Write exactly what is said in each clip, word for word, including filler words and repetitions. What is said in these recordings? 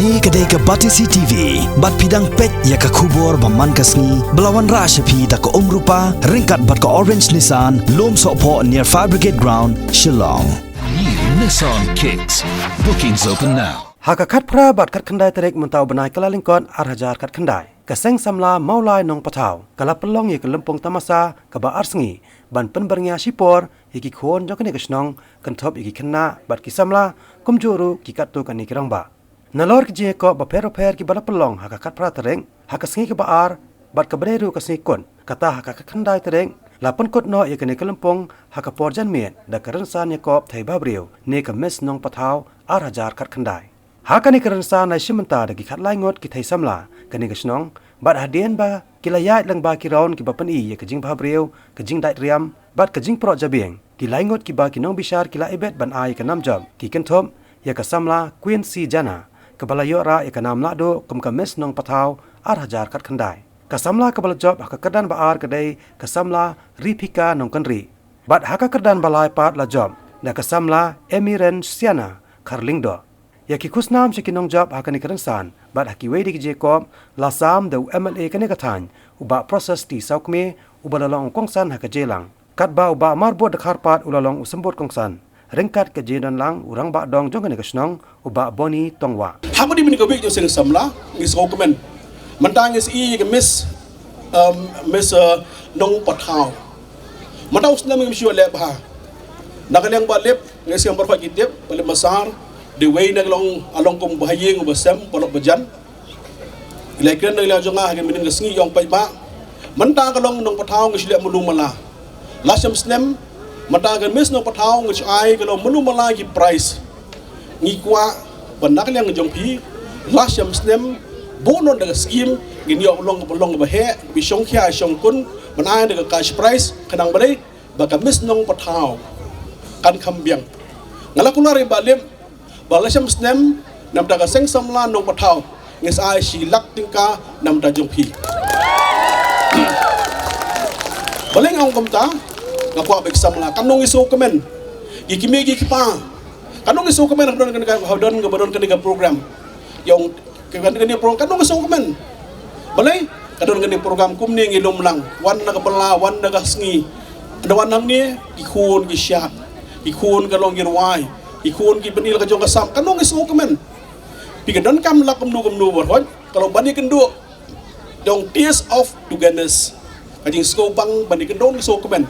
Kane ka dei ka Batesi T V, bad phi dang peit ïa ka khubor ba man ka sngi, ba la wanrah sha phi da ka Umrupa, ryngkat bad ka Orange Nissan, Lumsohphoh near Fire Brigade Ground, Shillong. New Nissan Kicks. Bookings open now. Ha ka khatphra bad khatkhyndai tarik mynta u bnai Kyllalyngkot ar hajar khatkhyndai, ka seng samla Mawlai Nongpathaw ka la pynlong ïa ka lympung tamasa kaba ar sngi, ban pynbyrngia shipor ïa ki khun jong kane ka shnong, kynthup ïa ki khynnah bad ki samla, kumjuh ruh ki katto katne ki rangbah. Nalor ki jingïakop bapher bapher kiba la pynlong ha ka khatphra tarik, ha ka sngi kaba ar, bad kaba dei ruh ka sngi kut, kata ha ka khatkhyndai tarik, la pynkut noh ïa kane ka lympung ha ka por janmiet da ka rynsan ïakop thei bhabriew, ne ka Miss Nongpathaw ar hajar khatkhyndai. Ha kane ka rynsan la shim bynta da ki khatlai ngut ki thei samla kane ka shnong, bad hadien ba ki la ïaid lyngba ki round kiba pyni ïa ka jingbhabriew, ka jingdait riam, bad ka jingproh jabieng, ki lai ngut kiba ki nongbishar ki la ibit ban ai ïa ka nam jop, ki kynthup ïa ka samla Queen C Jana, kaba la ïoh rah ïa ka nam lahduh kum ka Miss Nongpathaw ar hajar khatkhyndai. Ka samla kaba la jop ha ka kyrdan ba ar ka dei ka samla Riphika Nongkynrih. Bad ha ka kyrdan ba lai pat la jop da ka samla Emiren Siana Kharlyngdoh. Ïa ki khusnam sha ki nongjop ha kane ka rynsan bad ha kiwei de ki jingïakop la sam da u M L A kane ka thaiñ, u Bah Precious T Sawkmie, uba la long u kongsan ha ka jingïalang. Katba u Bah Marbud Dkhar pat u la long u symbud kongsan, ryngkat ka jingdon lang u rangbah dong jong kane ka shnong, u Bah Boni Tongwah. Ha kaba dei mynta ka wik jong seng samla, ngi sngewkmen. Mynta ngi sa ïohi ïa ka Miss, um, Miss, uh, Nongpathaw. Mynta u snem ngim shu leh bha. Na ka liang ba lip, ngi sngewbha ki tip, ba lip masar, dei wei na ka long, a long kum ba ha ïing ba sem, ba lok ba jan. Ïa la kren na ka liang jong nga ha ka mynnin ka sngi ïong paidbah. Mynta ka long Nongpathaw ngi shu leh malu mala. Lasham snem, mynta ka Miss Nongpathaw ngi shu ai ka long malu mala ki prize. Ngi kwah ba na ka liang jong phi, lasham snem, bun noh da ka skim, ngin ïoh long, long ba heh, ba shongkhia shongkun, ban ai da ka cash prize, khnang ba dei ba ka Miss Nongpathaw kan kham biang. Nga la kular ïa ba lip, ba lasham snem, namar ka seng samla Nongpathaw, ngin sa ai shi lak tyngka namar jong phi. Balei nga ong kumta, nga kwah ba ki samla, katno ngi sngewkmen. Ki kmie ki kpa, katno ngi sngewkmen, ha don kane ka, ha don kaba don kane ka program. Ïong, ka don kane program, katno ngi sngewkmen. Balei, ka don kane program kumne ngi lum lang. Wan na ka bylla, wan na ka sngi. Da wan hangne, ki khun ki shad. Ki khun ka long ki rwai. Ki khun ki pyni la ka jong ka sap. Katno ngi sngewkmen. Phi ka donkam lak kumno kumno ba hoi. Ka long ban ïakynduh. Dong tears of togetherness. Ka jingsngewbang ban ïakynduh ngi sngewkmen.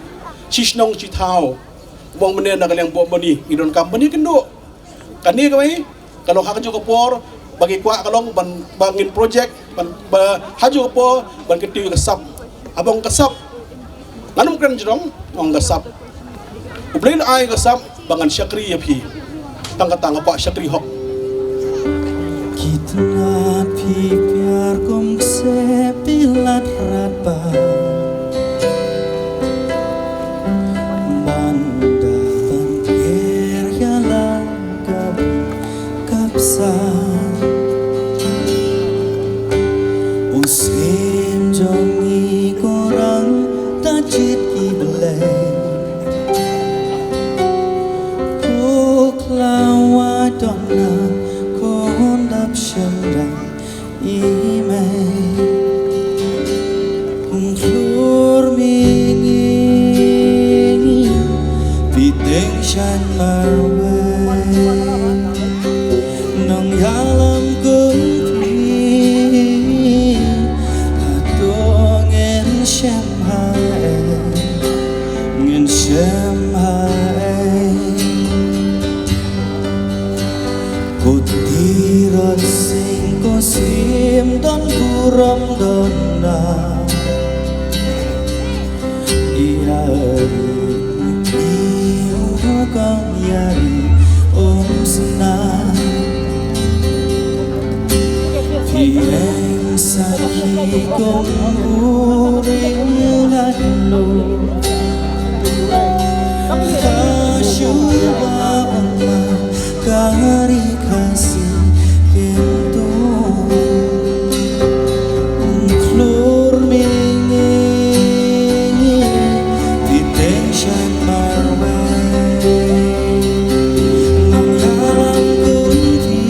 Shi shnong shi thaw. Bong mynne na ka liang bong mynne ngi donkam ban ïakynduh. Kane kawei, ka long ha kajuh ka por, ba ngi kwah ka long ban, ba ngin project, ban, ba ha kajuh ka por, ban kyntiew ka sap. Haba ong ka sap. Ngan ym kren jrong, ong ka sap. U Blei u la ai ka sap, ba ngan shakri ïa phi. Tang kata nga kwah shakri hok. Kitna phi pyar kum se pilat rat ba. Ban da ban ker ïa la kap, kap sa. U syiem jong ngi ko rang ta jied ki blei. Ko khlaw wa dong na ko dap shem dang. I mei, kum khlur mihngi, phi teng shan marwei. Nong ïalam kum phi, hato ngin shem haei, ngin shem haei. Ko tirot sing ko sim don burom don na. Ia ri u kong ia ri um sna. Ieng sa ki kong u ring la lo. Ka shu ba ong ma. Kari kasi kento. Klur mingi, titeng shan marwei. Nong yalam kunti,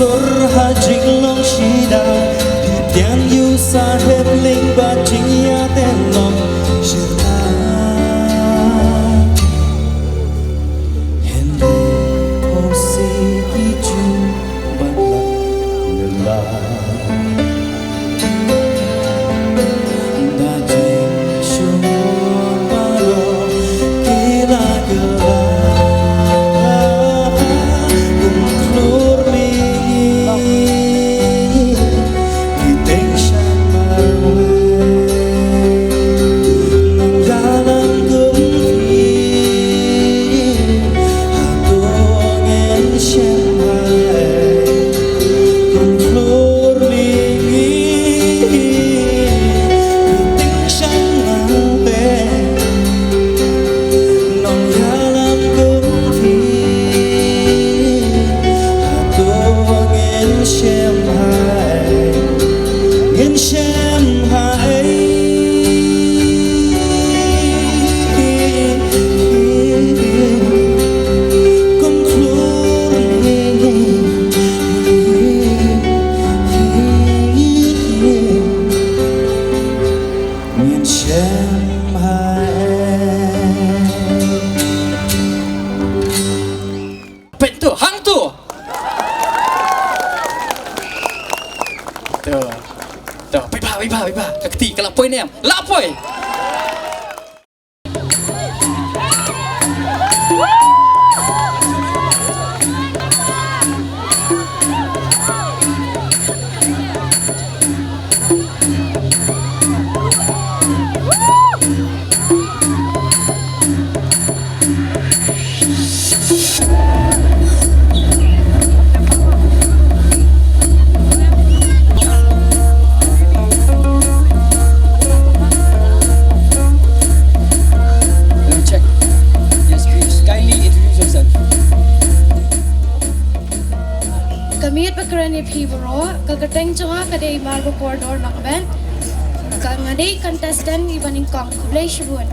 Ur ha jinglong shida, phi tiang ïa u sahep lyngba jingïateh long shirta. Hynrei phosi ki ju ban lap ne la. Pyntu hangtu. Tu. Tu, bye bye, bye bye, bye bye. Ka kti ka la poi ne em? La poi. Check. Yes, please. Kindly introduce yourself. Ka miet ba kren ïa phi baroh, ka kyrteng jong nga ka dei Margo Kordor Nongbet. Ka nga dei contestant iba nyngkong. Khublei shibun.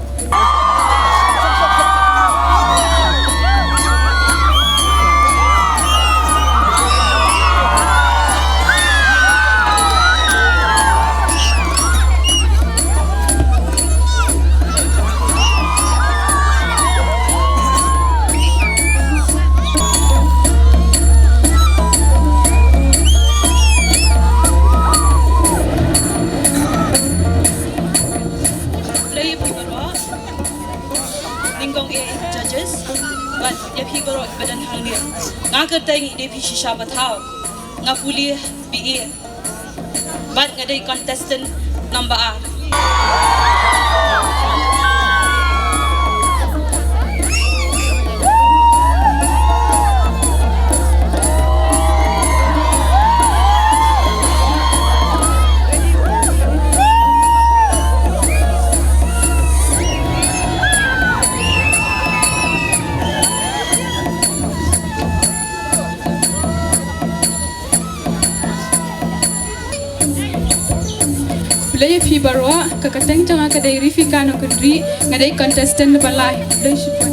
Khublei ïa phi baroh. Nyngkong eh judges. Bad ïa phi baroh ba don hangne. Nga kyrteng i dei phi shisha ba thaw. Nga pule B A. Bad nga dei contestant number ar. Khublei ïa phi baroh, ka kyrteng jong nga ka dei Rifika Nongkynrih, nga dei contestant number lai. Khublei shibun.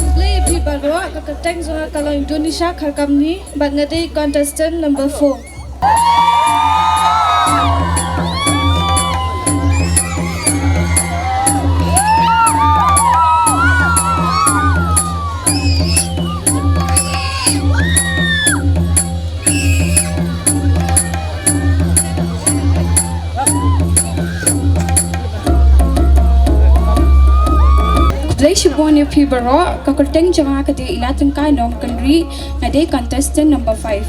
Khublei ïa phi baroh, ka kyrteng jong nga ka long Indonesia Kharkamni. Bad nga dei contestant number four. Khublei shibun ïa phi baroh, ka kyrteng jong nga ka dei Ila Tyngkai Nongkynrih, nga dei contestant number five.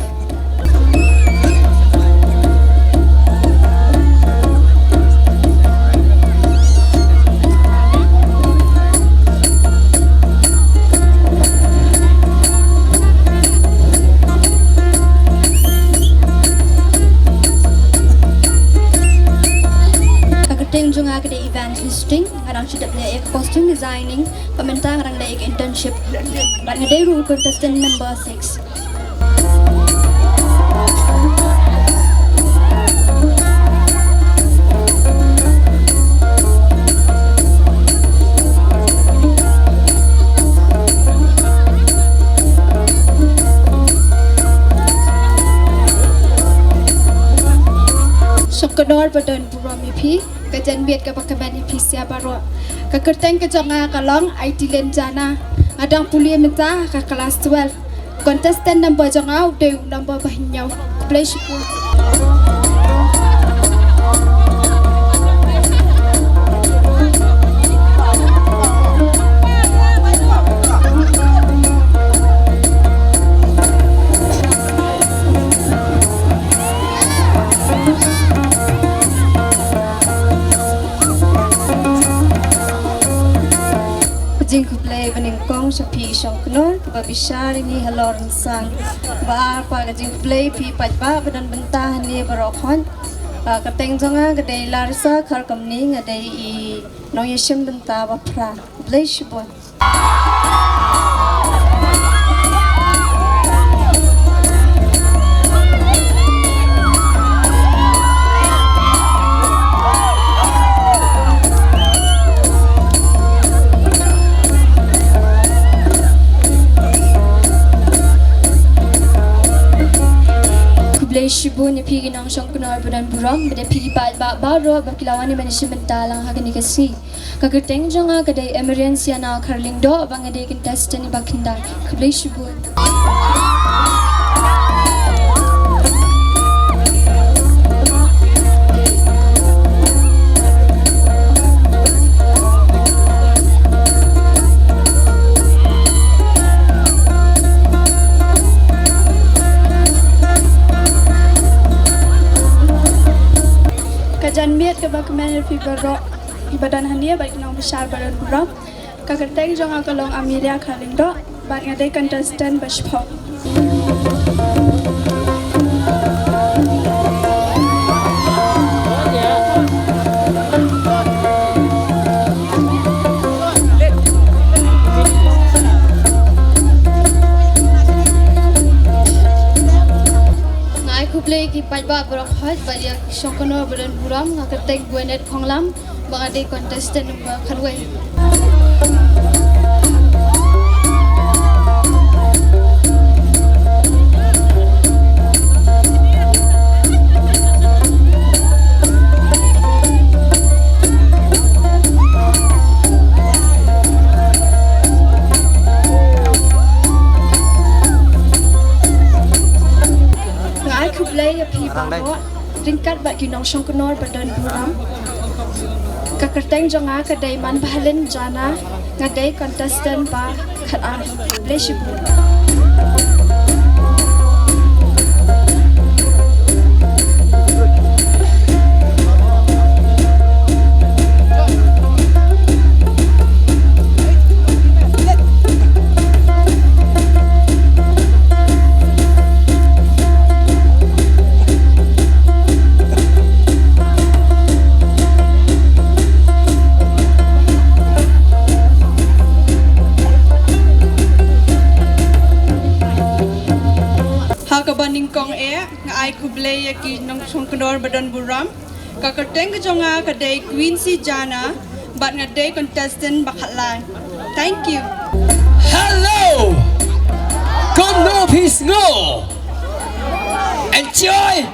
Ka kyrteng jong nga ka dei Evangelist Sting, nga dang shu dep leh ïa ka costume designing, bad mynta nga dang leh ïa ka internship. Bad nga dei ruh contestant number six. Shongknor ba don burom ïa phi, ka janmiet kaba kmen ïa phi sha baroh. Ka kyrteng ka jong nga ka long Aitilen Jana. Nga dang pule mynta ka klas twelve. Contestant number jong nga u dei u number ba hynñiew. Khublei shibun. Ka jingkhublei banyngkong sha phi i Shongknor kaba bishar ïa ngi halor Rynsan. Ba ar pat ka jingkhublei phi paidbah ba don bynta hangne baroh khoit. Ah, ka kyrteng jong nga ka dei Larissa Kharkamni, nga dei i nongïashim bynta ba phra. Khublei shibun. Khublei shibun ïa phi ki nongshong kynnoh ba don burom, bad ïa phi ki paidbah baroh ba ki la wan ban ïashim bynta lang ha kane ka sngi. Ka kyrteng jong nga ka dei Emerencia Naokharlyngdoh, ba nga dei contestant ba khyndai. Khublei shibun. Ka janmiet kaba kmen ïa phi baroh kiba don hangne bad ki nongbishar ba don burom. Ka kyrteng jong nga ka long Amelia Kharlyngdoh bad nga dei contestant ba shiphew. Nga ai khublei ki paidbah baroh khoit bad ïa ki shongkynnoh ba don burom, nga kyrteng Gwenet Khonglam. Ba nga dei contestant number khatwei. Nga ai khublei ïa phi baroh. Ryngkat bad ki nongshong kynnoh ba don burom. Ka kyrteng jong nga ka dei Manbhalin Jana, nga dei contestant ba khatar. Khublei shibun. Ha kaba nyngkong eh, nga ai khublei ïa ki nongshong kynnoh ba don burom. Ka kyrteng ka jong nga ka dei Quincy Jana, bad nga dei contestant ba khatlai. Thank you. Hello. Kumno phi sngew? Enjoy.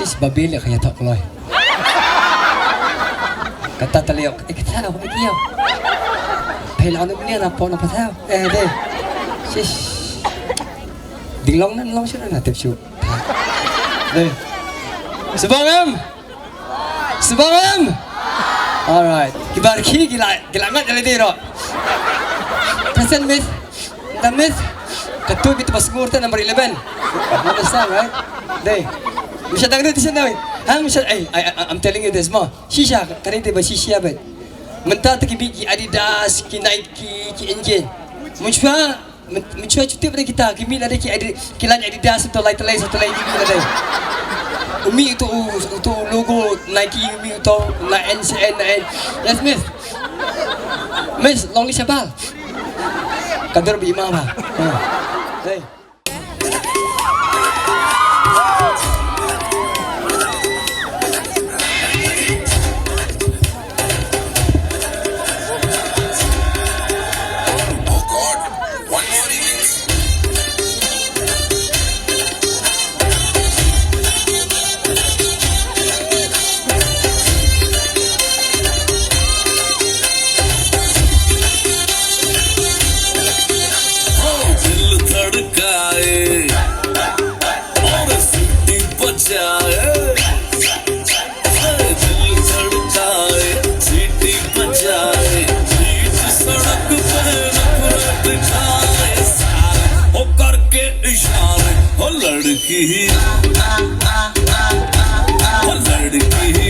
Sis babil ïa ka ïa thok loi. Kata taliok. Eh, kata, eh, kiyau. Phi la anu ni na pon apa tau. Eh, deh. Sis. Ding long nan long shu na tip shu. Dei. Sbang em? Sbang em? Alright. Kibar ki gila gila ngat jale dei ro. Present miss. The miss. Katu bit pas ngur ta number eleven. Understand, right? Dei. Misha dang dei tisha dei. Ha, misha, eh, I, I, I'm telling you this mo. Shisha, kare dei ba shisha bet. Mynta ta ki bit ki Adidas, ki Nike, ki Engine. Mun shwa Mynta shu tip dei kita, ki mih lade ki Adi-, ki lain Adidas, satu lai telai, satu lai ini lade. Umi itu, itu logo Nike, umi itu na N C N, na N. Yes, miss. Miss, long ni siapa? Kader bi mama. Hey. लड़की, ओ लड़की,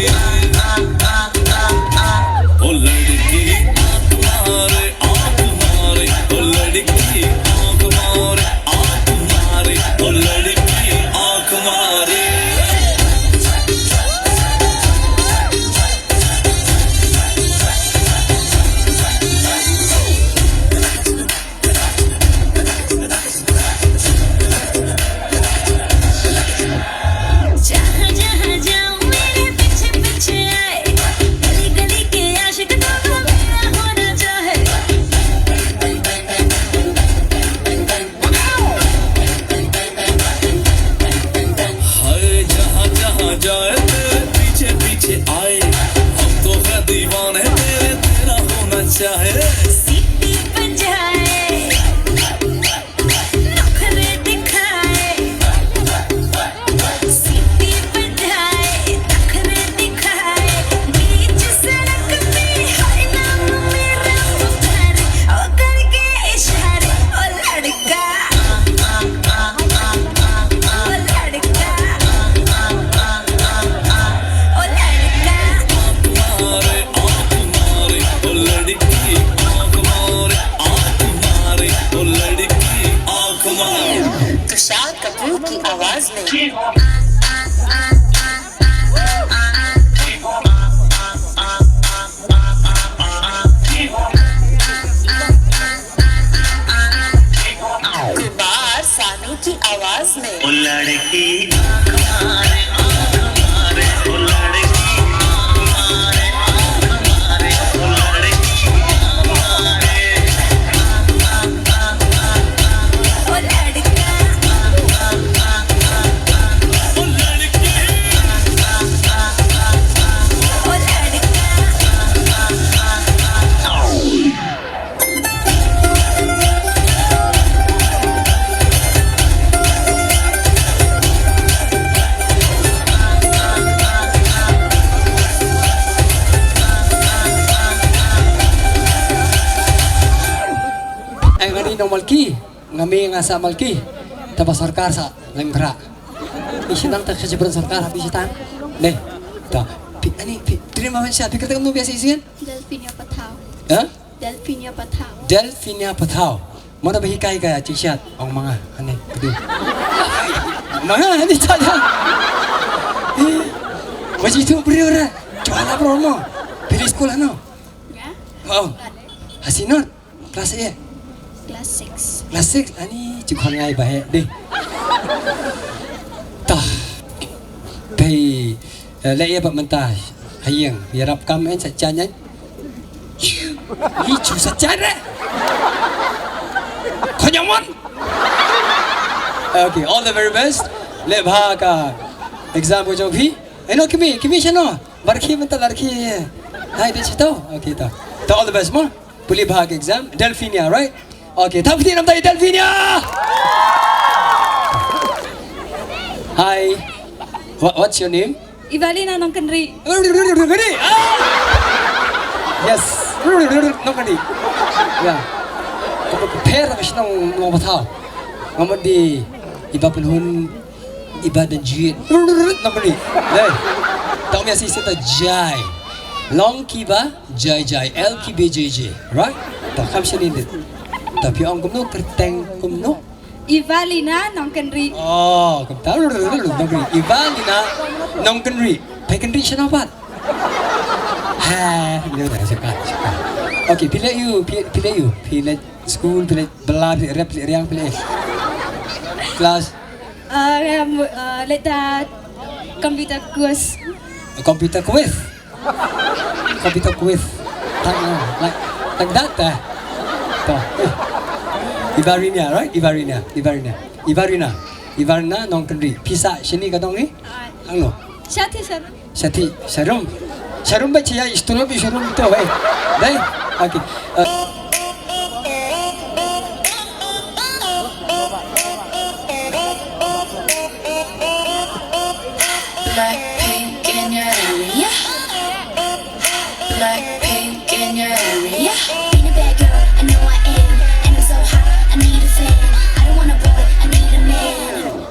ओ लड़की, आंख मारे, आंख मारे, ओ लड़की, आंख मारे, आंख मारे, ओ लड़की, आंख मारे। जहाँ जहाँ जाऊँ मेरे पीछे पीछे आए, गली गली के आशिक तो मेरा होना चाहे। हाय जहाँ जहाँ जाए तेरे पीछे पीछे आए, हम तो है दीवाने तेरे, तेरा होना चाहे। सीटी बजाए, नखरे दिखाए, सीटी बजाए, नखरे दिखाए, बीच सड़क पे हर नाम मेरा पुकारे, ओ करके इशारे, ओ लड़का, ओ लड़का, ओ लड़का। तुषार कपूर की आवाज में। कुमार सानू की आवाज में। ओ लड़की, Ai ngani nong Malki, ngami nga sa Malki. Taba sorkar sa lengkra. Isinang ta khajibran sorkar habis ta. Deh. Ta. Pi ani pi tri ma sha pi kata kamu biasa isin? Delphina Pathao. Ha? Delphina Pathao. Delphina Pathao. Mana ba hikai ka chishat ong manga ane kedu. Manga ane cha cha. Masih tu beri ora. Cuala promo. Pilih sekolah no. Ya. Oh. Hasinot. Class eight. Class six. Class six ani chukhan ngai ba he deh. Tah. Pei. Eh, le ïa ba mynta ha ïing ïarap kam en sa jan en. Ï chu sa jan re. Khonyamon. Okay, all the very best. Le bha ka exam ko jong phi. Eno kimi kimi shano. Barki mynta barki. Hai de chito. Okay to. To all the best mo. Puli bha ka exam. Delphina, right? Okay, thap kti namta Delphina. Hi. What, what's your name? Ivalina Nongkenri. Nongkenri. Ah! Yes. Nongkenri. Ya. Kamu prepare ka shnong Nongbathau. Kamu di iba penhun iba dan juit. Nongkenri. Dai. Tang mi asi sita jai. Long kiba jai jai. L kiba jai jai. Right? Ta kam shani dit. Ta phi ong kumno kerteng kumno. Ivalina Nongkenri. Oh, kumta. Nongkenri. Ivalina Nongkenri. Pai Kenri shano pat. Ha, no, no, shaka, shaka. Okay, phi leh ïu, phi, phi leh ïu, phi leh school, phi leh bala, phi leh rep, phi leh riang, phi leh class. Uh, um, uh, let the computer quiz. Computer quiz. Computer quiz. Tak, uh, like, like that, uh. To. Eh. Ivarina, right? Ivarina, Ivarina. Ivarina. Ivarina Nongkenri. Pisa shini ka dong ni? Ah. Angno. Shati sir. Shati, sharum. Sharum ba chiya istulop i sharum to, eh. Dai. Okay. Uh, Blackpink in your area. Blackpink in your area. Ain't a bad girl, I know I am. And I'm so hot, I need a fan. I don't want a boy, I need a man.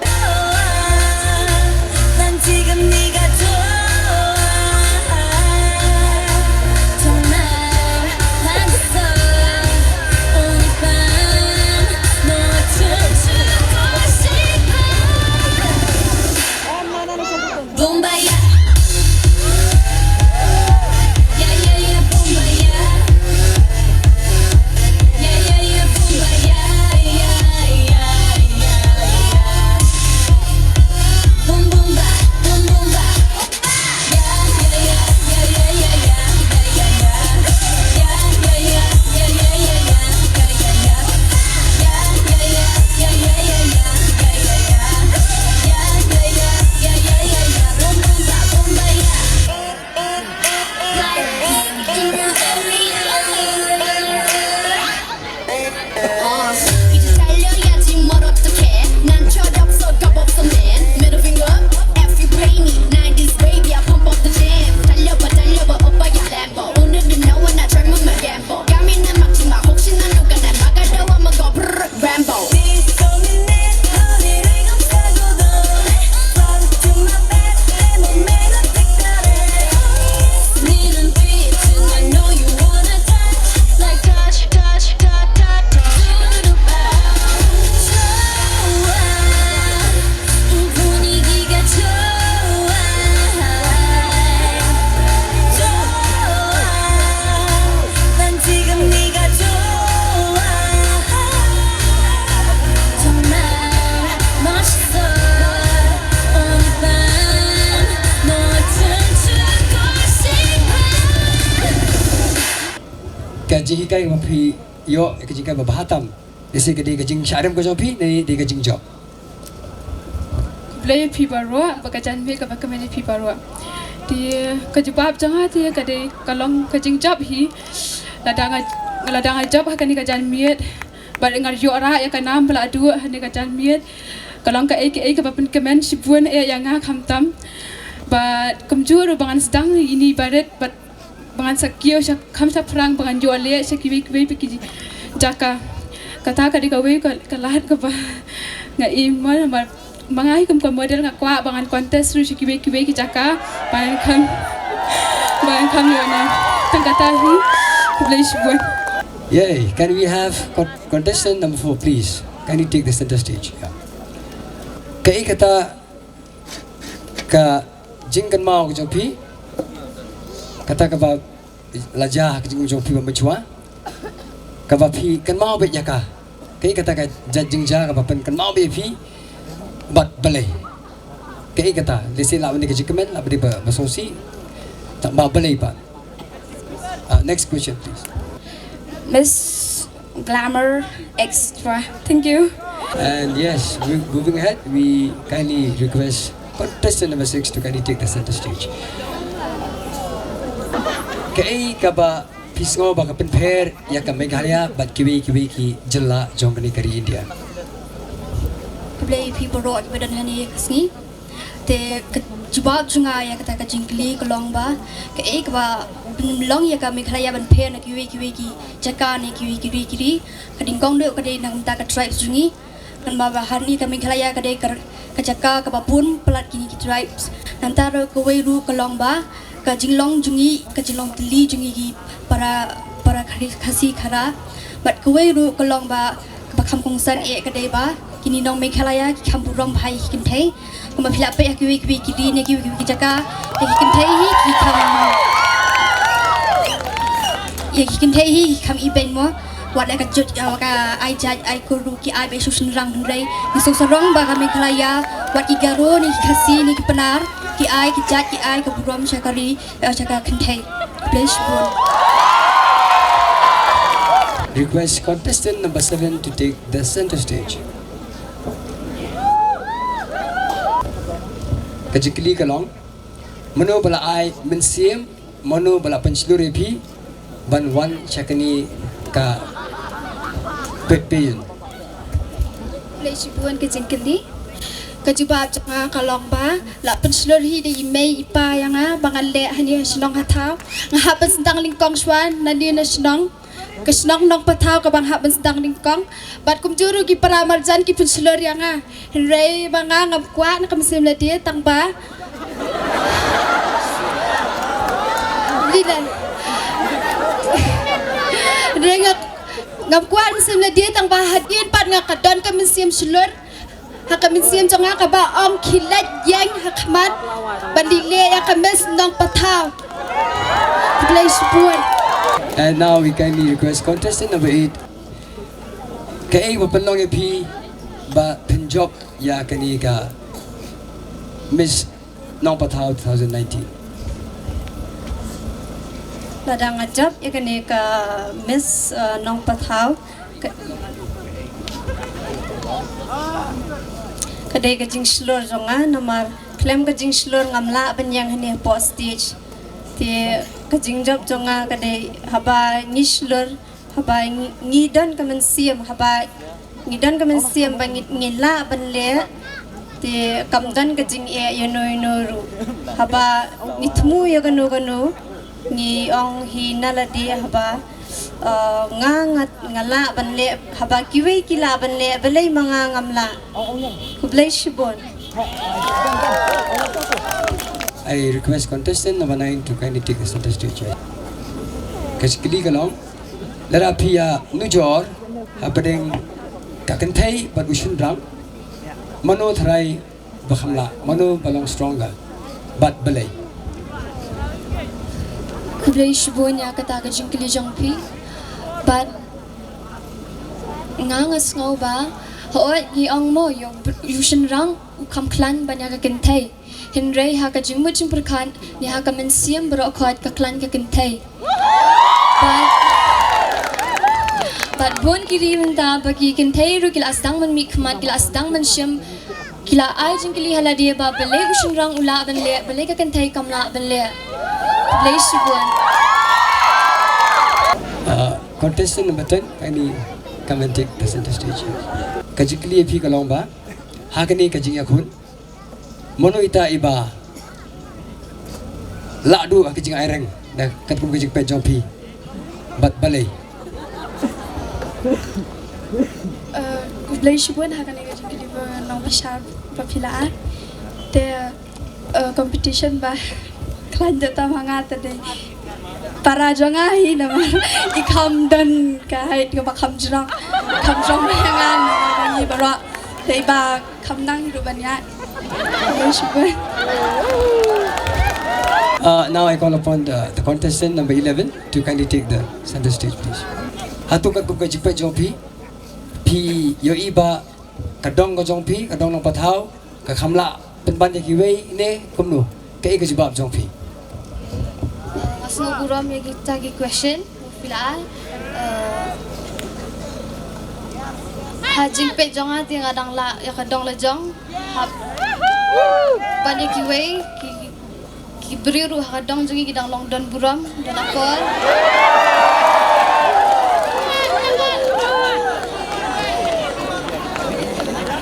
Hikai ba phi ïoh ka jinghikai ba bha tam. Lehse ka dei ka jingshah rem ka jong phi ne dei ka jingjop. Khublei ïa phi baroh bad ka janmiet kaba kmen ïa phi baroh. Te ka jubab jong nga te ka dei ka long ka jingjop hi. Lada nga, lada nga jop ha kane ka janmiet bad nga ïoh rah ïa ka nam ba la duh ha kane ka janmiet, ka long kaei kaei kaba pynkmen shibun eh ïa nga khamtam. Bad kumjuh ruh ba ngan sdang ïa ine i barit bad ba ngan sa kiew sha kham shaphrang ba ngan ïoh leh sha kiwei kiwei pat ki jaka. Kata ka dei kawei ka, ka lad kaba nga im mo, namar ma nga hi kum ka model nga kwah ba ngan contest ruh sha kiwei kiwei ki jaka ba ngan kham, ba ngan kham ïoh nam. Tang kata hi. Khublei shibun. Yay, can we have con- contestant number four, please? Can you take the center stage? Yeah. Kaei kata ka jingkynmaw ka jong phi, kata kaba la jia ha ka jingim jong phi ba mynshuwa, kaba phi kynmaw beit ïa ka? Kaei kata ka jait jingjia kaba pynkynmaw beit ïa phi bad balei? Kaei kata? Lehse lah ban dei ka jingkmen, lah ban dei ba, ba sngewsih, tangba balei pat? Uh, next question, please. Miss Glamour Extra. Thank you. And yes, we, moving ahead, we kindly request contestant number six to kindly take the center stage. Kaei kaba phi sngew ba ka pynpher ïa ka Meghalaya bad kiwei kiwei ki jylla jong kane ka ri India? Khublei phi baroh kiba don hangne ka sngi. Te ka jubab jong nga ïa kata ka jingkylli ka long ba kaei kaba pynlong ïa ka Meghalaya ban pher na kiwei kiwei ki jaka ne kiwei kiwei ki ri. Ka nyngkong duh ka dei na ka bynta ka tribes jong ngi. Namar ba hangne ka Meghalaya ka dei ka, ka jaka kaba bun palat kine ki tribes. Nangta ruh kawei ruh ka long ba ka jinglong jong ngi, ka jinglong tylli jong ngi ki para, para Khasi, Khasi Khara. Bad kawei ruh ka long ba kaba kham kongsan eh ka dei ba kine nong Meghalaya ki kham burom bha ïa ki kynthei. Kumba phi lah peit ha kiwei kiwei ki ri ne kiwei kiwei ki jaka, ïa ki kynthei hi ki kham, ïa ki kynthei hi ki kham ibeiñ mo. Wat la ka jait, eh, ka ai jait ai kur ruh ki ai beit shu shynrang, hynrei ngi sngewsarong ba ka Meghalaya, wat ki Garo ne ki Khasi ne ki Pnar, ki ai ki jait ki ai ka burom sha ka ri, eh, sha ka kynthei. Khublei shibun. Request contestant number seven to take the center stage. Ka jingkylli ka long, mano ba la ai mynsiem, mano ba la pynshlur ïa phi ban wan sha kane ka pavilion? Khublei shibun ka jingkylli. Ka jubab jong nga ka long ba la pynshlur hi da i mei i pa ïa nga ba ngan leh hangne ha shnong ha thaw. Nga hap ban sdang lyngkong shuwa nangne na shnong. Ka shnong Nongpathaw kaba nga hap ban sdang lyngkong. Bad kumjuh ruh ki para marjan ki pynshlur ïa nga. Hynrei ba nga ngam kwah na ka mynsiem lade tang ba. Lila. Hynrei nga ngam kwah na ka mynsiem lade tang ba hadien pat nga ka don ka mynsiem shlur. Ha ka mynsiem jong nga kaba ong khie leit ïeng ha khmat ban leh ïa ka Miss Nongpathaw. Khublei shibun. And now we kindly request contestant number eight. Kaei ba pynlong ïa phi ba phin jop ïa kane ka Miss Nongpathaw two thousand nineteen? Lada nga jop ïa kane ka Miss, uh, Nongpathaw, ka, ka dei ka jingshlur jong nga, namar khlem ka jingshlur ngam lah ban ïeng hangne hapoh stage. Te ka jingjop jong nga ka dei haba ngi shlur, haba ngi, ngi don ka mynsiem, haba ngi don ka mynsiem ba ngi, ngi lah ban leh. Te kam don ka jingeh ïano ïano ruh. Haba ngi thmu ïa kano kano, ngi ong hi na lade haba, uh, nga, nga, nga lah ban leh, haba kiwei ki lah ban leh, balei ma nga ngam lah. Khublei shibun. I request contestant number nine to kindly take the center stage. Ka jingkylli ka long, lada phi ïa nujor hapdeng ka kynthei bad u shynrang, mano tharai ba kham lah, mano ba long stronger, bad balei? Khublei shibun ïa kata ka jingkylli jong phi. Bad nga, nga sngew ba, hooid ngi ong mo, ïa u, ïa u shynrang u kham khlaiñ ban ïa ka kynthei. Hynrei ha ka jingmut jingpyrkhat ne ha ka mynsiem baroh khoit ka khlaiñ ka kynthei. Bad Bad bun ki ri mynta ba ki kynthei ruh ki la sdang ban mih khmat, ki la sdang ban shim, ki la ai jingkylli ha lade ba balei u shynrang u lah ban leh, balei ka kynthei kam lah ban leh. Khublei shibun. Uh, contestant number ten, kindly come and take the center stage. Ka jingkylli ïa phi ka long ba, ha kane ka jingïakhun, mano ita iba lah duh ha ka jingai reng da katkum ka jingpeit jong phi? Bad balei? Eh, khublei shibun ha kane ka jingkylli ba nongbishar ba phi la ai. Te, eh, competition ba khlaiñ da tam ha nga te dei para jong nga hi namar i kham don ka height kaba kham jrong. Kham jrong ba ïa nga namar ngi baroh. Te iba kham nang hi ruh ban ïaid. Khublei shibun. Uh, now I call upon the, the contestant number eleven to kindly take the center stage, please. Hato katkum ka jingpeit jong phi, phi ïohi ba ka dong ka jong phi, ka dong Nongpathaw, ka kham lah pynban ïa kiwei ne kumno? Kaei ka jubab jong phi? Nga sngewburom ïa kita ki question. Phi la ai, eh, ha jingpeit jong nga te nga dang lah ïa ka dong la jong. Hap ban ïa kiwei ki, ki briew ruh ha ka dong jong ngi ki dang long don burom, don akor.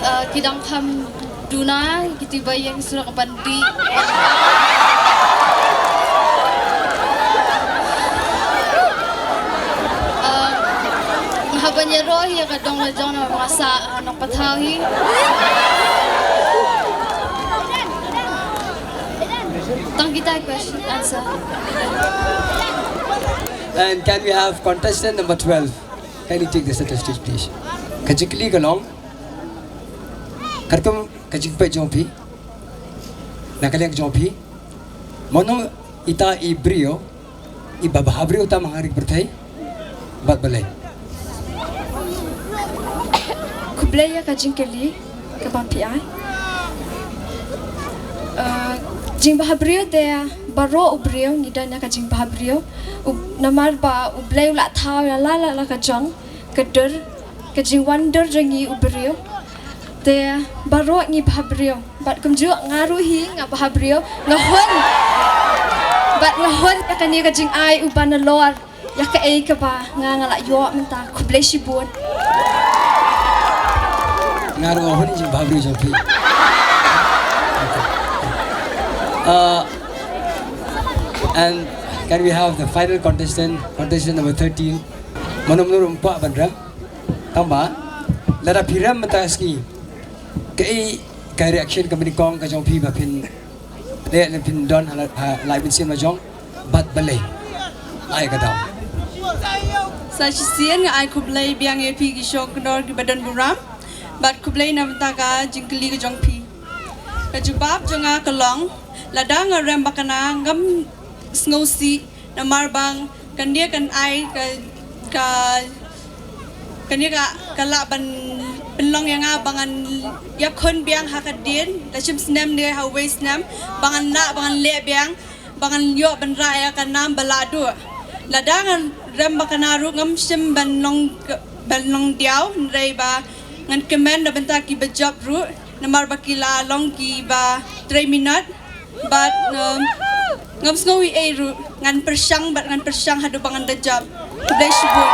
Eh, ki dang kham duna, kiti ba ïeng surak ban dih. Ah, nga hap ban ïaroh hi ïa ka dong la jong namar ba nga sah, ah, Nongpathaw hi. Tang kita question answer. And can we have contestant number twelve? Kindly take the center stage, please. Ka jingkylli ka long, katkum ka jingpeit jong phi, na ka liang jong phi, mano ita i briew iba bhabriew tam ha ri pyrthei, bad balei? Khublei ïa ka jingkylli kaba phi ai. Eh, jingbhabriew te baroh u briew ngi don ïa ka jingbhabriew. U, namar ba U Blei u la thaw ïa la la la ka jong ka dur, ka jingwan dur jong ngi u briew. Te baroh ngi bhabriew. Bad kumjuh nga ruh hi nga bhabriew, nga hun. Bad nga hun ïa kane ka jingai uba nalor ïa kaei kaba nga nga la ïoh mynta. Khublei shibun. Nga ruh nga hun jingbhabriew jong phi. Uh, and can we have the final contestant, contestant number thirteen? Mano mano ruh ym kwah ban rem. Tangba lada phi rem mynta ka sngi, kaei ka reaction ka nyngkong ka jong phi ba phin leh lane phin don ha la, ha la mynsiem la jong, bad balei? Ai ka daw. Sa shisien nga ai khublei biang ïa phi ki shong kynor kiba don burom, bad khublei na bynta ka jingkylli ka jong phi. Ka jubab jong nga ka long, lada nga rem bakana ngam sngewsih, namar ba kane kan ai ka, ka, kane ka, ka lah ban pynlong ïa nga ba ngan ïakhun biang ha ka dien, la shim snem ne ha wei snem, ba ngan lah, ba ngan leh biang, ba ngan ïoh ban rah ïa ka nam ba lah duh. Lada ngan rem bakana ruh ngam shym ban long, ban long diaw, hynrei ba ngan kmen na bynta kiba jop ruh, namar ba ki la long kiba trei minot. Bad, um, ngam sngew ei ei ruh, ngan pyrshang bad ngan pyrshang haduh ba ngan da jop. Khublei shibun.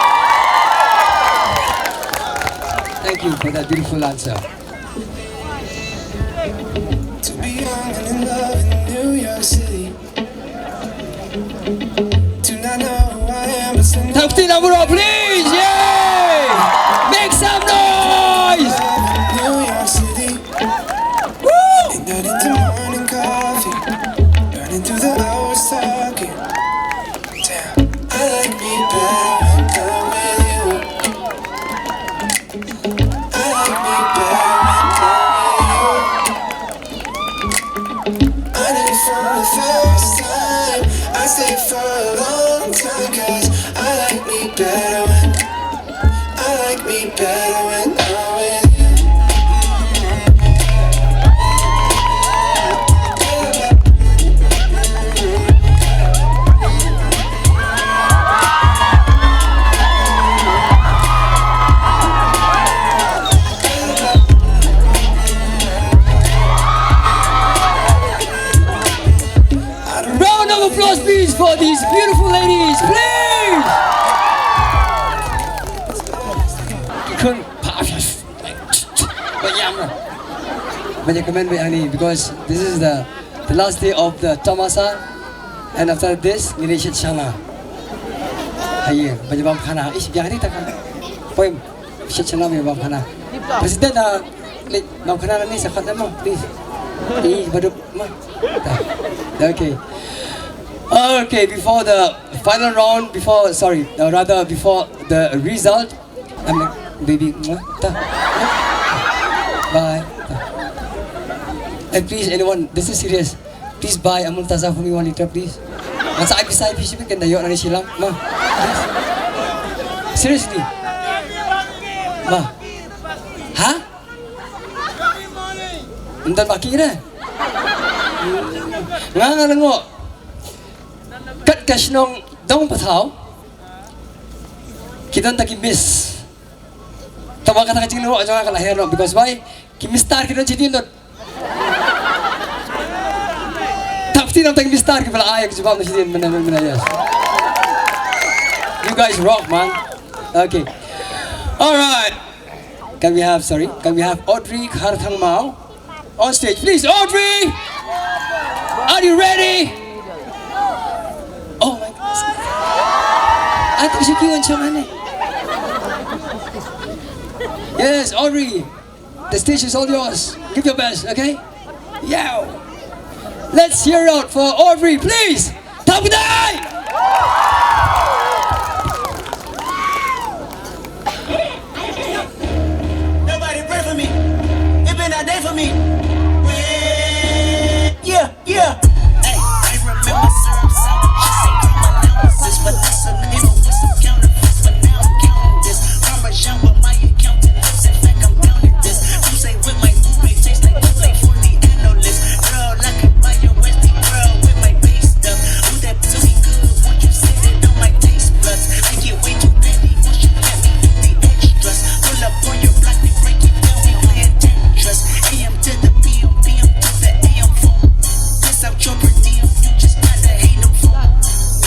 Thank you for that beautiful answer. To be young and in love in New York City. Do not know who I am, but still know. Tap ti la bro, please, yay! Make some noise! New York City. Woo! And not into morning coffee. Burning through the hours talking. Damn. I like me better when I'm with you. I like me better when I'm with you. I knew from the first time. I stay for a long time, 'cause I like me better when I like me better when I'm with you. For these beautiful ladies, please. Khun. Ban ïa comment bad ani, because this is the the last day of the tamasa, and after this ngin ïa shet shana. Haye, ban ïa bam khana. Ish, biang ni ta ka. Poem. Shet shana, ban ïa bam khana. President, ah, leh bam khana ni sa khat mo, please. Ih, badu mo. Ta. Okay. Okay, before the final round, before, sorry, uh, rather before the result, I'm like, "Baby, mwah, ta. Bye, ta. And please, anyone, this is serious. Please buy Amul Taza for me one liter, please. Ngan sa ai pisa ïa phi shibit, kan da ïoh nangne shilliang, ma. Please. Seriously. Ma. Ha? Ym don ba ki re. Nga nga lyngngoh. Kat ka shnong Dong Pathaw. Ki don ta ki miss. Tangba kata ka jinglyngngoh jong nga ka la her noh, because why? Ki mister ki don shadien don. Tap ti nam ta ki mister ki ba la ai ki jubab na shadien, mynne, mynne, yes. You guys rock, man. Okay. All right. Can we have, sorry, can we have Audrey Kharthangmao on stage, please? Audrey! Are you ready? Oh my God. I think she came and. Yes, Audrey. The stage is all yours. Give your best, okay? Yeah. Let's hear out for Audrey, please. Tap kdai! Nobody pray for me. It been a day for me. Yeah, yeah. Hey, I remember syrup sour. She said, "Come on, now it's this," but that's a nigga with some counterfeits. But now I'm counting this. Parmesan with my accountant lips. In fact, I'm down at this. You say with my roommate tastes like two K forty analyst. Girl, I can buy your Westie girl with my base stuff. Ooh, that pussy good. Won't you sit it on my taste buds? I get way too petty once you let me do the extras. Pull up on your block, we break it down, we playing Tetris. A M to the P M, P M to the A M phone. Piss out your per diem, you just gotta hate them phone.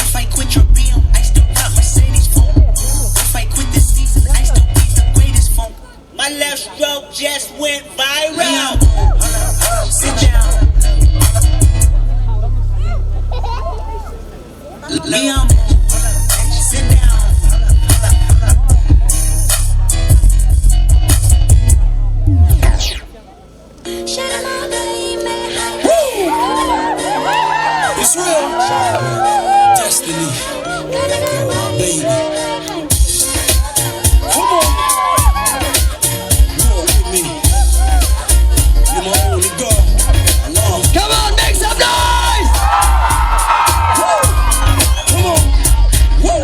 If I quit your B M, I still rock Mercedes phone. If I quit this season, I still be the greatest phone. My left stroke just went viral. Sit down. Liam, sit down. Woo! It's real. Destiny. My baby. Come on. Walk with me. You're my only girl. I love. Come on, make some noise! Woo! Come on. Woo!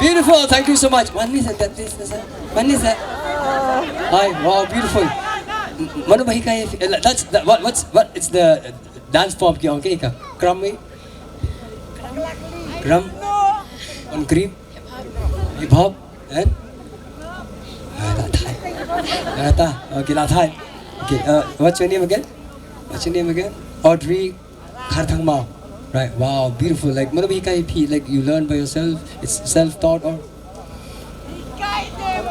Beautiful. Thank you so much. One minute, that is, is, uh, one minute. Hi. Wow, beautiful. M-, mano ba hikai? Uh, that's that, what, what's what? It's the dance form ki ong ke ka. Kram mi? Kram? On krim? Hip hop? And? Ah, ta Thai. Ah, ta. Okay, la Thai. Okay, uh, what's your name again? What's your name again? Audrey Kharthangmao. Right, wow, beautiful. Like, mano ba hikai phi, like, you learn by yourself? It's self-taught or?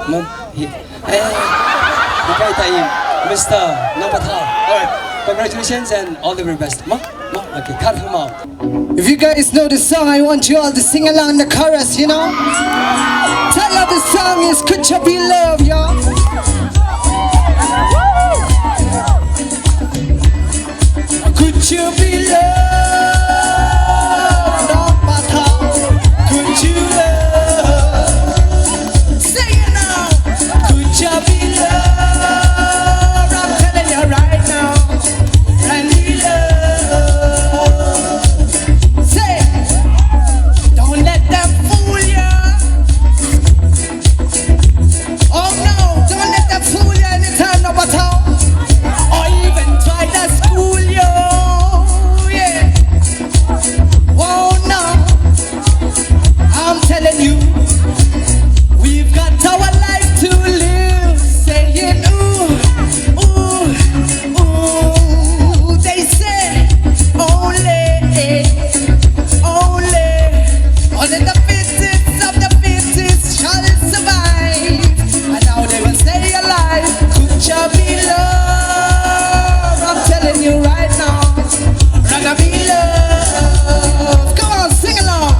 Mano hi-, eh, hikai ta i Mister Nongpathar. All right, congratulations and all the very best. Ma? Ma? Okay, Kharthangmao. If you guys know the song, I want you all to sing along the chorus, you know? Title of the song is Kucha Be Love, y'all. Kucha Be Love, Nongpathar. Kucha love. Sing it now. Kucha Be Love. I'm telling you right now. And be love. Say, don't let them fool you. Oh no, don't let them fool you anytime, no matter. Or even try to school you. Yeah. Oh no, I'm telling you, we've got our life to live. Saying, ooh, ooh, ooh, they say only, only, only the fittest of the fittest shall survive. And now they will stay alive. Kucha Be Love. I'm telling you right now. Rather be love. Come on, sing along.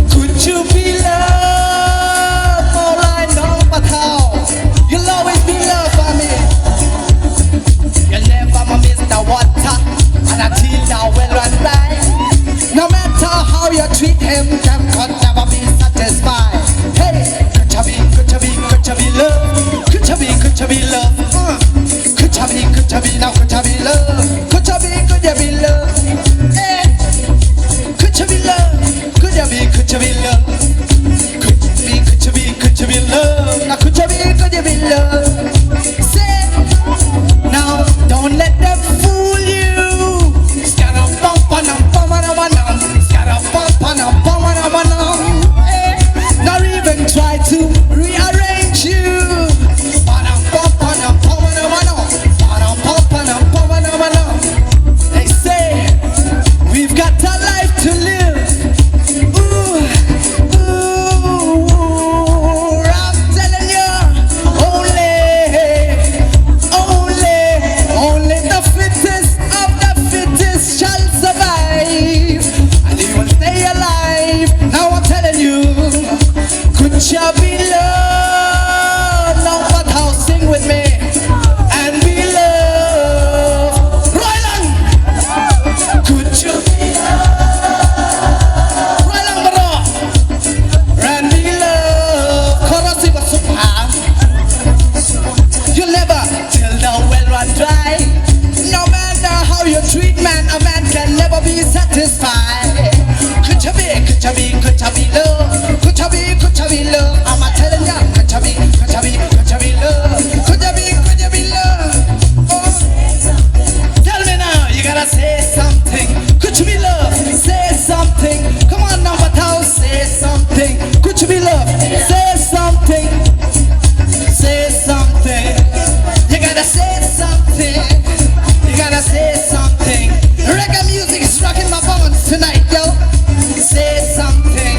Kucha Be Love. Mawlai Nongpathar. You'll always be loved by me. You'll never miss the water. And until the well run dry. No matter how you treat him, them could never be satisfied. Hey, Kucha Be, Kucha Be, Kucha Be Love. Kucha Be, Kucha Be Love. Uh. Kucha Be, Kucha Be, now Kucha Be Love. Kucha Be, Kucha Be Love. Eh. Kucha Be Love. Kucha Be, Kucha Be Love. Kucha Be, Kucha Be, Kucha Be Love. Now Kucha Be, Kucha Be Love. Say, now don't let them fool you. Scarapampanam, pamanam, Scarapampanam, pamanam. Eh, not even try to rearrange you. Panam, pam, panam, pamanam, panam. Panam, pam, panam, pamanam, panam. They say we've got a life to live. Ooh, ooh, I'm telling you, only, only, only the fittest of the fittest shall survive, and he will stay alive. Now I'm telling you, Kucha Be Love. Nongpathar, sing with me, and be love. Roi lang. Kucha Be Love. Roi lang baroh. And be love. Chorus i ba suk ha. You'll never till the well run dry. No matter how you treat man, a man can never be satisfied. Kucha Be, Kucha Be, Kucha Be Love. Kucha Be, Kucha Be Love. I'm a telling ya, Kucha Be, Kucha Be, Kucha Be Love. Kucha Be, Kucha Be Love. Oh. Tell me now, you gotta say something. Kucha Be Love, say something. Come on, Nongpathar, say something. Kucha Be Love, say something. Say something. You gotta say something. You gotta say something. Reggae music is rocking my bones tonight, yo. Say something.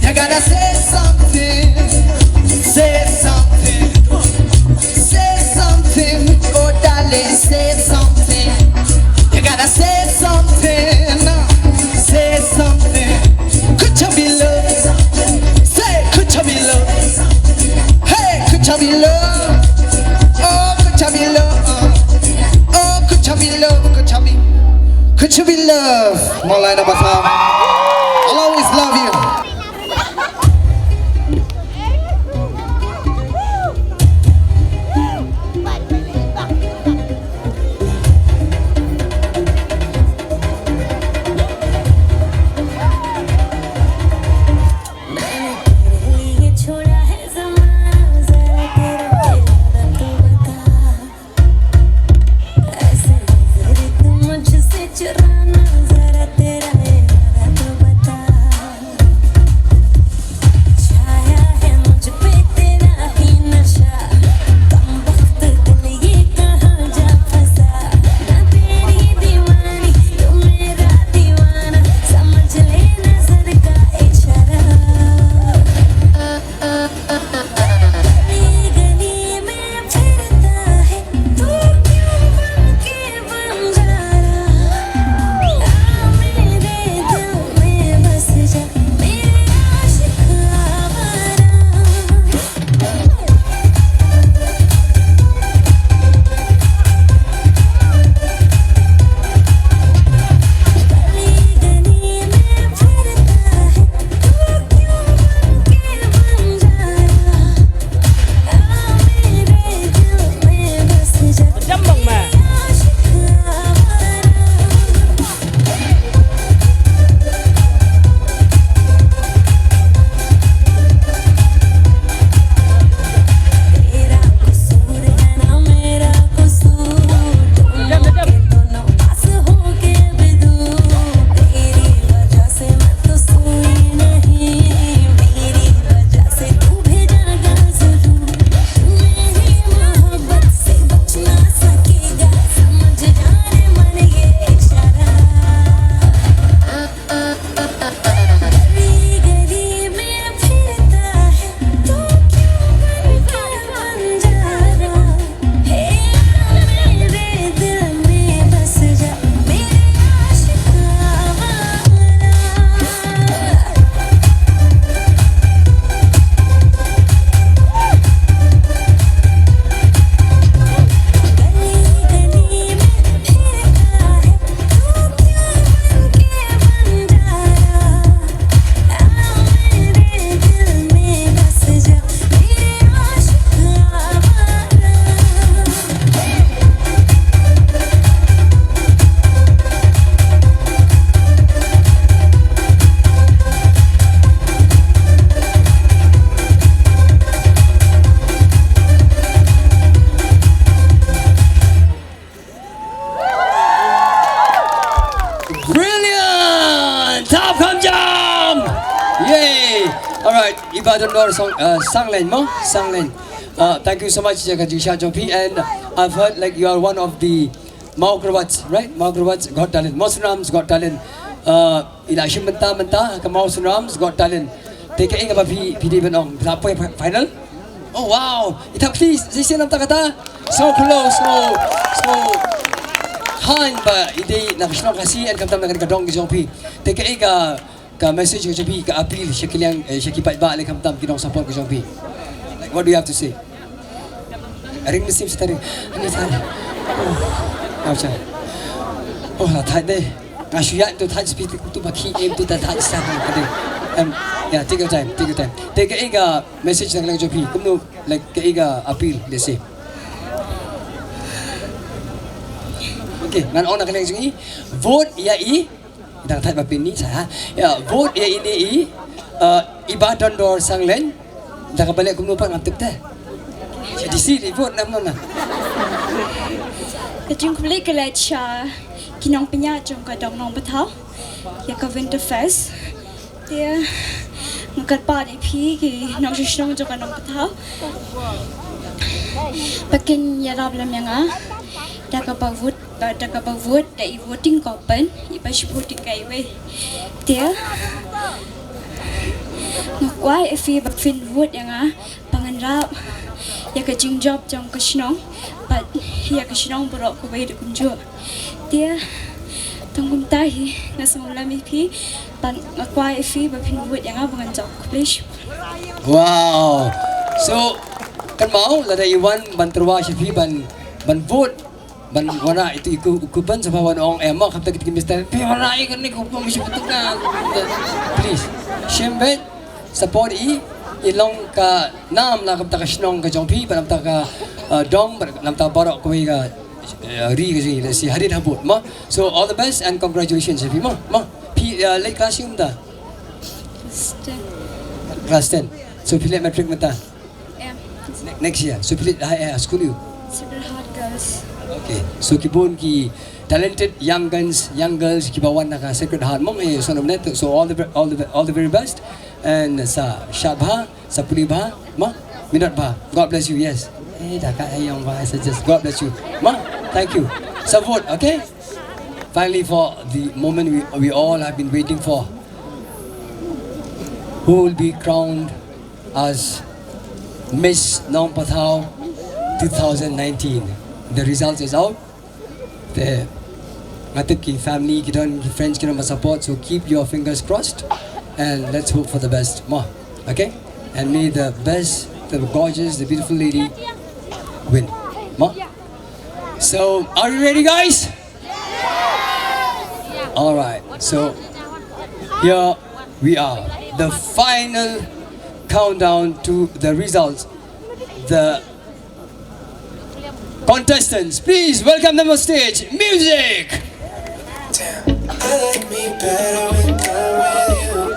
You gotta say something. Say something. Say something. Oh, darling, say something. You gotta say something. Say something. Kucha Be Love. Say, Kucha Be Love. Hey, Kucha Be Love. Oh, Kucha Be Love. Oh, Kucha Be Love. Kucha Be, Kucha Be Love. Mawlai Nongpathar, I'll always love you. Right, Iba Dondor Sang, uh, Sanglen mo, Sanglen. Uh, thank you so much ïa ka jingshad jong phi, and I've heard like you are one of the Mawkyrwat, right? Mawkyrwat Got Talent, Mawsynram's Got Talent. Uh, i la shim bynta mynta ka Mawsynram's Got Talent. Te kaei kaba phi, phi dei ban ong, phi la poi final? Oh wow. Ita please, shisien namar kata. So close, so, so kind ba i dei na ka shnong Khasi, and khamtam na ka dong ka jong phi. Te kaei ka, ka message ka jong phi, ka appeal sha ki liang, eh, sha ki paidbah lane khamtam ki nong support ka jong phi? Like, what do you have to say? Ring mynsiem sha ta ring. Ani sa. Oh, acha. Oh, la thait de. Nga shu ïaid tu thait sha phi tu ba ki em tu ta thait sa ka dei. Em, yeah, take your time, take your time. Te kaei ka message na ka liang jong phi? Kumno, like, kaei ka appeal, let's say. Okay, ngan ong na ka liang jong i. Vote ïa i. Dang thait ba pynni sa. Ïa, vote ïa ine i, uh, Iba Dondor Sanglen. Da kaba leh kumno pat ngam tip te. Sha D C ri vote nam nam na. Ka jingkhublei ka leit sha ki nongpynïaid jong ka dong Nongpathaw ïa ka Winter Fest. Te nga kyrpad ïa phi ki nongshong shnong jong ka Nongpathaw ba kin ïarap lem ïa nga da kaba vote, da kaba vote da i voting coupon, i ba shi voting ka iwei. Te nga kwah ïa phi ba phin vote ïa nga ba ngan rap ïa ka jingjop jong ka shnong bad ïa ka shnong baroh kawei da kumjuh. Te tang kumta hi nga sngewlem ïa phi bad nga kwah ïa phi ba phin vote ïa nga ba ngan jop. Khublei shibun. Wow. So, kan mau lada i wan ban tyrwa sha phi ban, ban vote, ban wanrah itu i ku, coupon, sngewbha wan ong em, ma khamtam kita ki mister. Phi wanrah ïa kane ka coupon, shi betul kan. Please. Shim bad support i, i long ka nam na ka bynta ka shnong ka jong phi, bad na ka bynta ka, uh, dong, bad na ka bynta baroh kawei ka, uh, ri ka jong i, let's say, hadien habud, ma. So all the best and congratulations, phi, ma, ma. Phi, uh, leh class ïa mynta? Class ten. Class ten. So phi leh matric mynta? Em. Ne-, next year. So phi leh high, uh, school ïa u? Sacred Heart Girls. Okay. So ki bun ki talented young guns, young girls kiba wan na ka Sacred Heart. Mong eh, so nomnet. So all the ve-, all the ve-, all the very best. And sa shad bha, sa pule bha, ma, minot bha. God bless you, yes. Eh, da ka eh, young bha, I suggest. God bless you. Ma, thank you. Sa vote, okay? Finally, for the moment we, we all have been waiting for. Who will be crowned as Miss Nongpathaw two thousand nineteen? The result is out. Te nga tip ki family ki don, ki friends ki don ba support, so keep your fingers crossed and let's hope for the best, ma. Okay? And may the best, the gorgeous, the beautiful lady win, ma. So, are you ready, guys? All right. So, here we are. The final countdown to the results. The contestants, please welcome them on stage. Music! I like me better when I'm with you.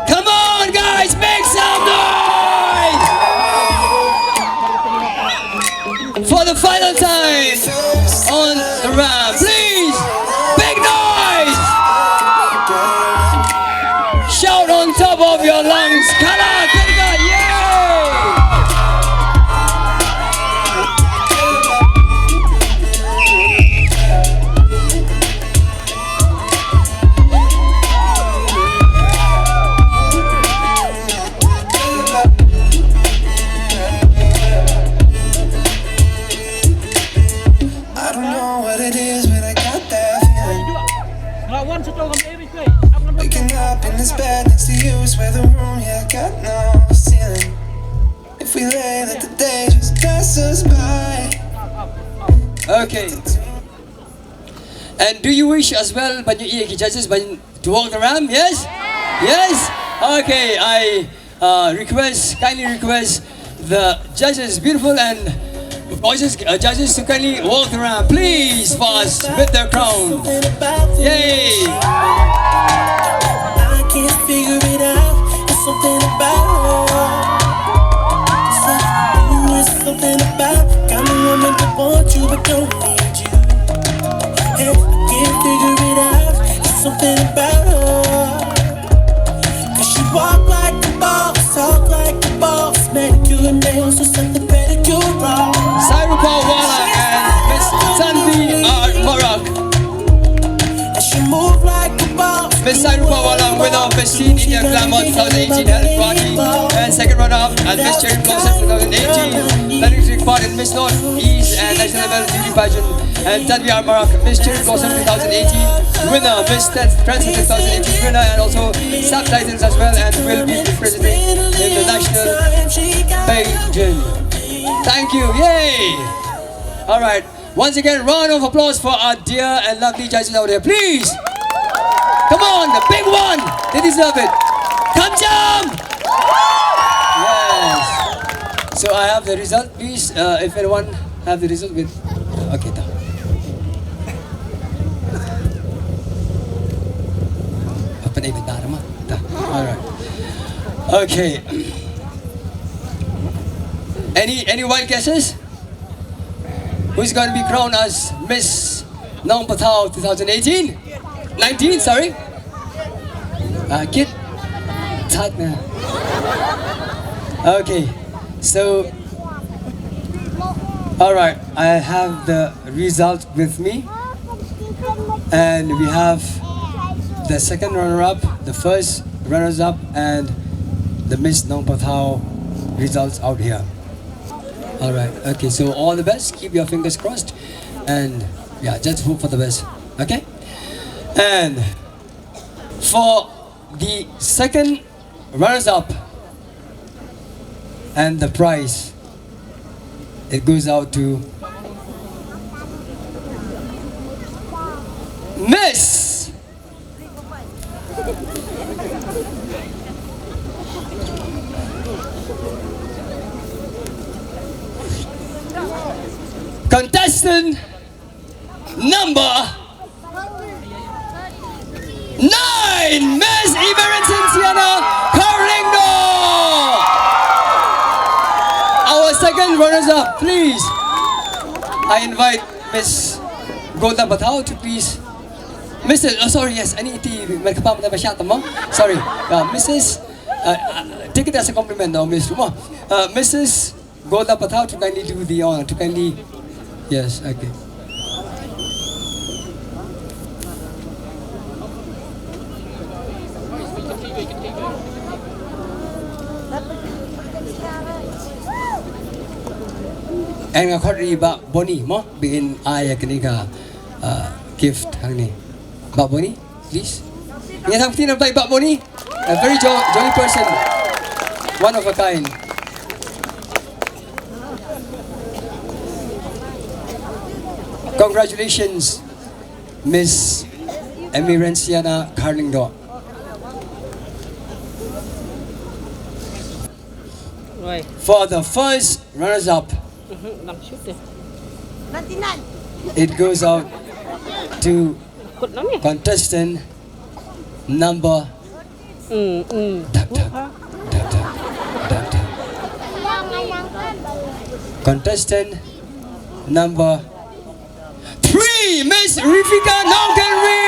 Come on, guys, make some noise! For the final time on the ramp, please, big noise! Shout on top of your lungs, Kala Karga, yay! I don't know what it is, but I got that feeling. Waking up in this bed next to you, swear the room, yeah, got no ceiling. If we lay, let the day just pass us by. Okay. And do you wish as well, ban ïohi ïa ki judges, ban to walk the ramp? Yes? Yes? Okay, I, uh, request, kindly request the judges, beautiful and gorgeous, uh, judges, to kindly walk the ramp, please, fast with their crown. Yay! I can't figure it out. There's something about her. There's something about, got me wanting to want you, but don't need you. Hey, I can't figure it out. There's something about her. 'Cause she walk like a boss. Miss Teen India Glamour two thousand eighteen held in Guwahati, and second runner-up at Miss Cherry Blossom two thousand eighteen, planning to take part in Miss North East and National Level Beauty Pageant, and Tanvi R Marak, Miss Cherry Blossom two thousand eighteen winner, Miss Trans- Transcend two thousand eighteen winner, and also sub titles as well, and will be representing in the national pageant. Thank you. Yay! All right. Once again, round of applause for our dear and lovely judges out there, please. Come on, the big one. They deserve it. Come, jam. Yes. So I have the result, please. Uh, if anyone have the result with, okay, ta. Apa ni bentar mah? Ta. All right. Okay. Any any wild guesses? Who's going to be crowned as Miss Nongpathau two thousand eighteen? nineteen, sorry. Uh, kid. Tat na. Okay. So, all right. I have the result with me, and we have the second runner-up, the first runners-up, and the Miss Nongpathau results out here. All right. Okay. So all the best. Keep your fingers crossed, and yeah, just hope for the best. Okay. And for the second runners-up and the prize, it goes out to Miss Contestant number nine, Miss Emerence Sienna Kharlyngdoh. Our second runners-up, please. I invite Miss Golda Pathau to please. Missus, oh, sorry, yes, I need to make a pump. Sorry, uh, Missus Uh, uh, take it as a compliment now, Miss. Come on. Uh, Missus Golda Pathau to kindly do the honor, to kindly. Yes, okay. And nga khot ri Bah Boni mo, ba in ai ïa kane ka, uh, gift hangne. Bah Boni, please. Ngin ïa tang ktien na Bah Boni. A very jo- jolly person. One of a kind. Congratulations, Miss Emerenciana Kharlyngdoh, for the first runners-up. It goes out to contestant number. Dak, dak, dak, dak, dak, dak. Contestant number three, Miss Rifika Nongkenri.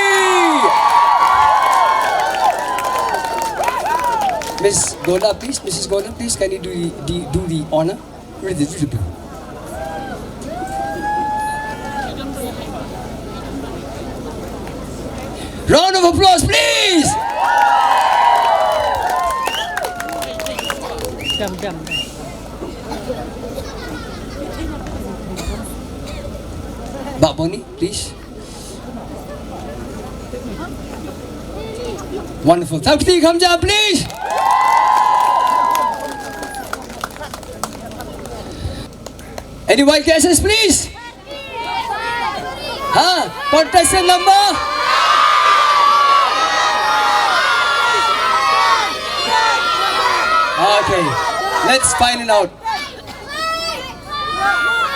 Miss Gola, please. Missus Gola, please, can you do the, the, do the honor? Round of applause, please. Dam, dam. Bah Boni, please. Wonderful. Thank you. Come down, please. Any wild guesses, please? Huh? Contestant number? Okay. Let's find it out.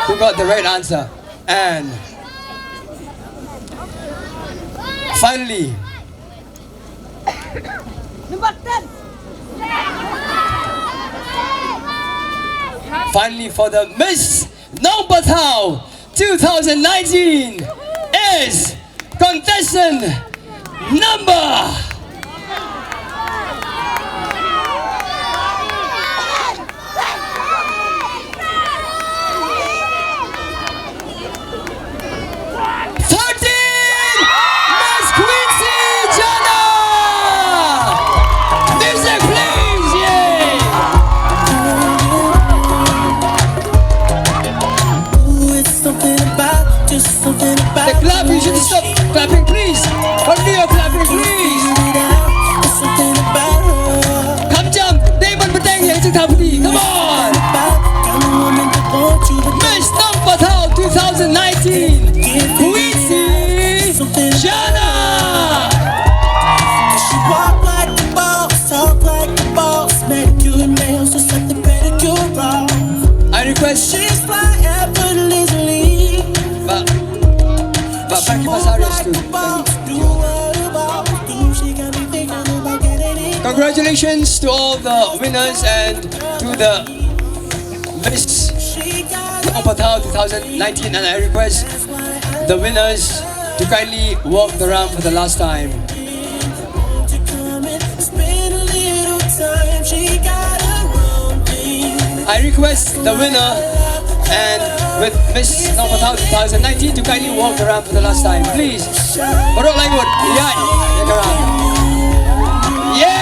Who got the right answer? And finally, number ten. Finally, for the Miss Nongpathau two thousand nineteen is contestant number thirteen, Miss Quincy Jana! Congratulations to all the winners and to the Miss Nongpathau two thousand nineteen, and I request the winners to kindly walk the ramp for the last time. I request the winner and with Miss Nongpathau two thousand nineteen to kindly walk the ramp for the last time, please. Baroh lai ngut. Ïa, ïa ka ramp. Yay!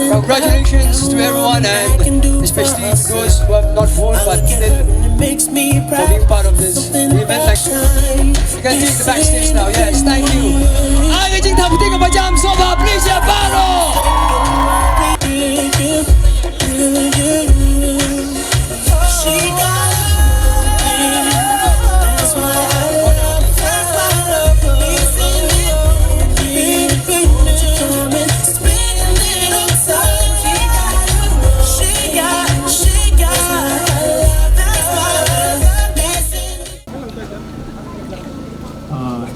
Congratulations to everyone, and especially to those who have not won but still for being part of this event. Like, you can take the backstage now. Yes, thank you. Ai ka jingthap kti kaba jam sngewbha, please, ïa baroh. Ah,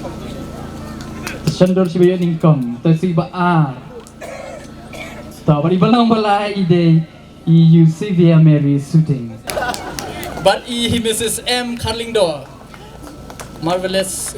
shen dur shi ba ïoh nyngkong, te shi ba ar. To, bad i ba long ba lai i dei i Eusebia Mary Suting. Bad i hi Missus M Kharlyngdoh. Marvelous.